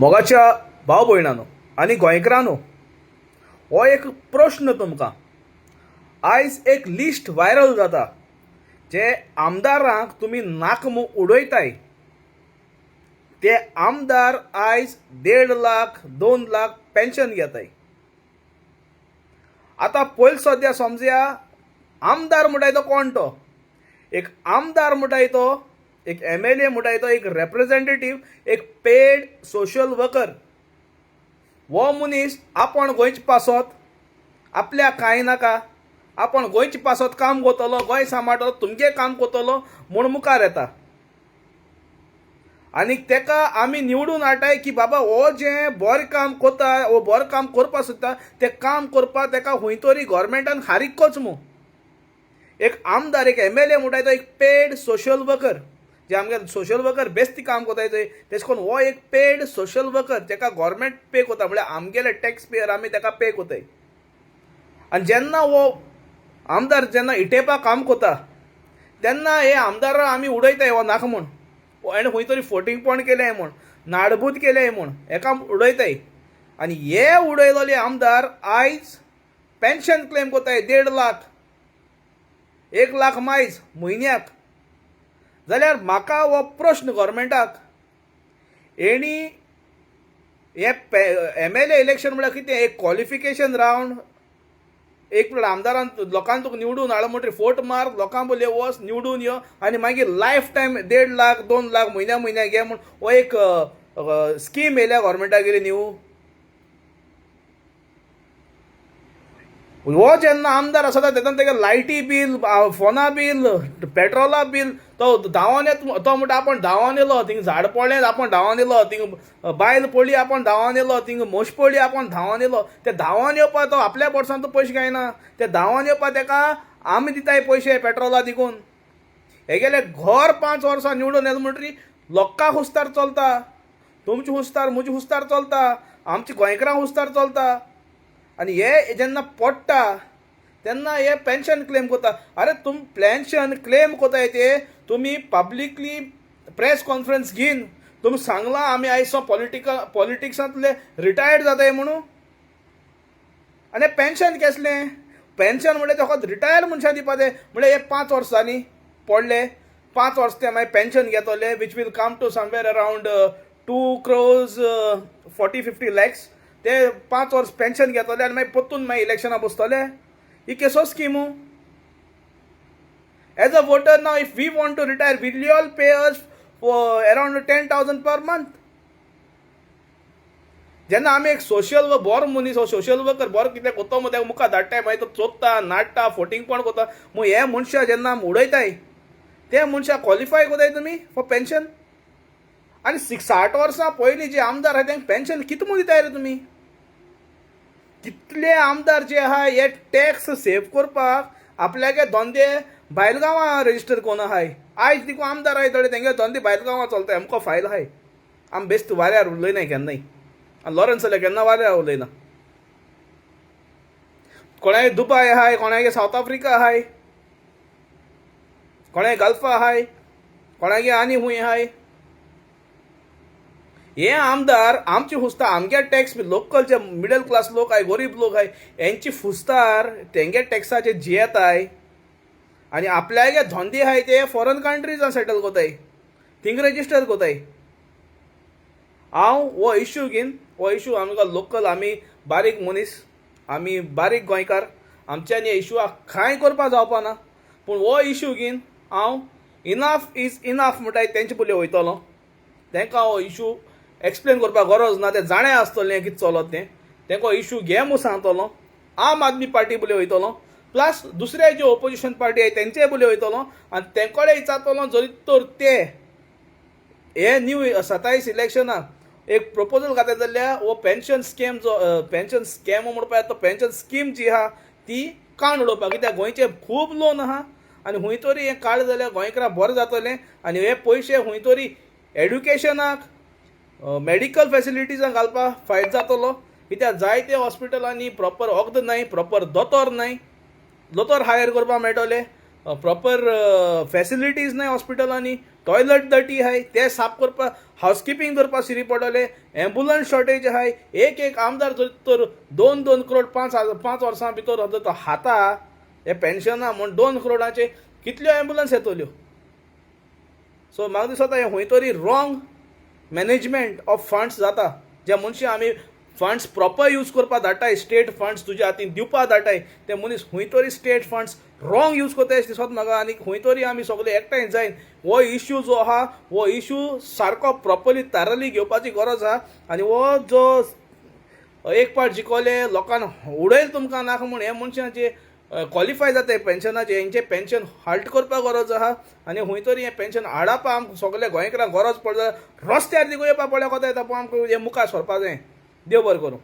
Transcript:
मोगाच्या भाव भयणानो आनी गोंयकारांनो, हो एक प्रश्न तुमकां. आयज एक लिस्ट व्हायरल जाता जे आमदारांक तुमी नाक म्हूण उडयताय ते आमदार आयज 1.5 लाख 2 लाख पेन्शन घेताय. आतां पयलीं सद्या समजया आमदार म्हणटाय तो कोण तो? एक आमदार म्हणटाय तो, एक MLA म्हणटाय तो, एक रेप्रेझेंटेटीव, एक पेड सोशल वर्कर. हो मनीस आपूण गोंयचे पासत आपल्याक कांय नाका, आपूण गोंयचे पासत काम करतलो, गोंय सांबाळटलो, तुमगें काम करतलो म्हूण मुखार येता. आनी तेका आमी निवडून हाडटाय की बाबा हो जें बरें काम करता, हो बरें काम करपाक सोदता, तें काम करपाक तेका खंय तरी गोवोरमेंटान फारीक करचो म्हूण. एक आमदार, एक MLA म्हणटाय तो एक पेड सोशल वर्कर. जे आमगे सोशल वर्कर बेस्ती काम करताय थंय, तेश कोन हो एक पेड सोशल वर्कर, तेका गोवोरमेंट पे करता, म्हळ्यार आमगेले टॅक्स पेयर आमी तेका पे करताय. आनी जेन्ना हो आमदार जेन्ना इटेपा काम करता तेन्ना हे आमदारा आमी उडयताय हो नाका म्हूण, हेणें खंय तरी फोटिंगपण केलें म्हूण, नाडबूद केलें म्हूण हेका उडयताय. आनी हे उडयलोले आमदार आयज पेन्शन क्लेम करताय 1.5 लाख 1 लाख मायज म्हयन्याक. जाल्यार म्हाका हो प्रश्न गोवोरमेंटाक, हेणी हे MLA election म्हळ्यार कितें? एक क्वॉलिफिकेशन रावंड. एक म्हळ्यार आमदारान लोकांक तुका निवडून हाडलो म्हणटकीर फोट मार, लोकां बोले वच निवडून यो आनी मागीर लायफ टायम 1.5 लाख 2 लाख म्हयन्या म्हयन्याक घे म्हूण हो एक स्कीम येयल्या गोवोरमेंटागेर न्हू. हो जेन्ना आमदार आसता तेन्ना तेका लायटी बील, फोना बील, पेट्रोला बील, तो धांवन येता, तो म्हणटा आपूण धांवन येयलो, थिंग झाड पडलें आपूण धांवन येयलो, थिंग बायल पडली आपूण धांवन येयलो, थिंग म्हस पडली आपूण धांवन येयलो. ते धांवन येवपा तो आपल्या बोर्सान तो पयशे घेयना, ते धांवन येवपा तेका आमी दिताय पयशे पेट्रोला दिकून. हेगेलें घर 5 वर्सां निवडून येयलें म्हणटरी लोकां हुस्तार चलता, तुमचे हुस्तार म्हजे हुस्तार चलता, आमच्या गोंयकारां हुस्तार चलता. आनी हे जेन्ना पडटा तेन्ना हे पेन्शन क्लेम करता. अरे तुम पेन्शन क्लेम करताय ते तुमी पब्लिकली प्रेस कॉन्फरन्स घेवन तुमी सांगलां आमी आयज पॉलिटिक्सांतले रिटायर्ड जाताय म्हणून. आनी पेन्शन केसलें? पेन्शन म्हणल्यार ते फकत रिटायर्ड मनशां दिवपा ते, म्हणल्यार हे 5 वर्सांनी पडले, 5 वर्स ते मागीर पेन्शन घेतले, which will come to somewhere around 2 crores 40-50 lakhs. ते 5 वर्स पेन्शन घेतले आनी मागीर परतून मागीर इलेक्शनाक बसतले. ही केसो scheme? As a voter now if we want to retire, will you all pay us for around 10,000 per month? जेन्ना आमी एक सोशल बरो मनीस, हो सोशल वर्कर बरो कितें करता म्हूण तेका मुखार धाडटाय, मागीर तो चोरता, नाडटा, फोटिंगपण करता. म्हूण हे मनशां जेन्ना आमी उडयताय ते मनशां क्वॉलिफाय करताय तुमी फॉर पेन्शन. आनी 60 वर्सां पयलीं जे आमदार आहाय तेंकां पेन्शन कितें म्हूण दिताय रे तुमी? कितले आमदार जे आहा हे टॅक्स सेव करपाक आपल्यागे धंदे भायल गांवां रजिस्टर करून आहाय. आयज देखून आमदार आहाय थोडे तेंगे धंदे भायल गांवां चलताय. आमकां फायल आहाय, आमी बेस्त वाऱ्यार उलयनाय केन्नाय, आनी लॉरन्स जाल्यार केन्ना वाऱ्यार उलयना. कोणागे दुबाय आहाय, कोणागे सावथ आफ्रिका आहाय, कोणागे गल्फा आहाय, कोणागे आनी खूंय आहाय. हे आमदार आमची फुस्तार, आमगे टॅक्स लोकल जे मिडल क्लास लोक आहाय, गरीब लोक आहाय, हेंची फुस्तार तेंगे टॅक्साचे जियेताय आनी आपल्यागे धंदे आहाय ते फॉरन कंट्रीजान सेटल करताय, थिंग रजिस्टर करताय. हांव हो इश्यू घेवन, हो इश्यू आमकां लोकल, आमी बारीक मनीस, आमी बारीक गोंयकार, आमच्यान हे इश्यू कांय करपाक जावपा ना. पूण हो इश्यू घेवन हांव इनाफ is enough म्हणटाय तेंचे पयलीं वयतलो. तेंकां हो इश्यू एक्सप्लेन करपाक गरज ना, ते जाणें आसतलें कितें चलत तें. तेंकां हो इश्यू घे म्हूण सांगतलो. आम आदमी पार्टी पयलीं वयतलो, प्लस दुसरे जे ओपोजिशन पार्टी आहाय तेंचे पयलीं वयतलो आनी तेंकडे विचारतलो जरी तर ते हे न्यू 27 इलेक्शनाक एक प्रपोजल घातले जाल्यार हो पेन्शन स्कॅम जो पेन्शन स्कॅम म्हणपाक तो पेन्शन स्कीम जी आहा ती काण उडोवपाक. कित्याक गोंयचे खूब लोन आहा आनी खंय तरी हें काडलें जाल्यार गोंयकारां बरें जातलें आनी हे पयशे खंय तरी एड्युकेशनाक, मेडिकल फेसिलिटीजांक घालपाक फायदो जातलो. कित्याक जायते हॉस्पिटलांनी प्रॉपर वखद नाय, प्रॉपर दोतोर नाय, दोतोर हायर करपाक मेळटले, प्रॉपर फेसिलिटीज नाय हॉस्पिटलांनी. टॉयलट डर्टी आहाय, ते साफ करपाक हावसकिपींग दवरपा शिरी पडटले. एम्बुलन्स शॉर्टेज आहाय. एक एक आमदार जर तर 2-2 करोड 5-5 वर्सां भितर जर तो खाता हे पेन्शना म्हूण, 2 करोडाचे कितल्यो एम्बुलन्स येतल्यो? सो म्हाका दिसता हें खंय तरी रॉंग मॅनेजमेंट ऑफ फंड्स जाता. जे मनशां आमी फंड्स प्रॉपर यूज करपाक धाडटाय, स्टेट फंड्स तुज्या हातीन दिवपा धाडटाय, ते मनीस खंय तरी स्टेट फंड्स रॉंग यूज करता अशें दिसता म्हाका. आनी खंय तरी आमी सगळे एकठांय जायन हो इश्यू जो आहा, हो इश्यू सारको प्रॉपरली थारोली घेवपाची गरज आहा. आनी हो जो एक पाट जिखले लोकांक उडयल तुमकां नाका म्हूण, हे मनशां जे क्वॉलिफाय जाता पेन्शनाचे, हेंचे पेन्शन हाल्ट करपाक गरज आहा. आनी खंय तरी हें पेन्शन हाडपा आमकां सगळे गोंयकारांक गरज पडटा. रस्त्यार दिगू येवपा पडल्या कोता येता, पूण आमकां हें मुखार सरपा जाय. देव बरें करूं.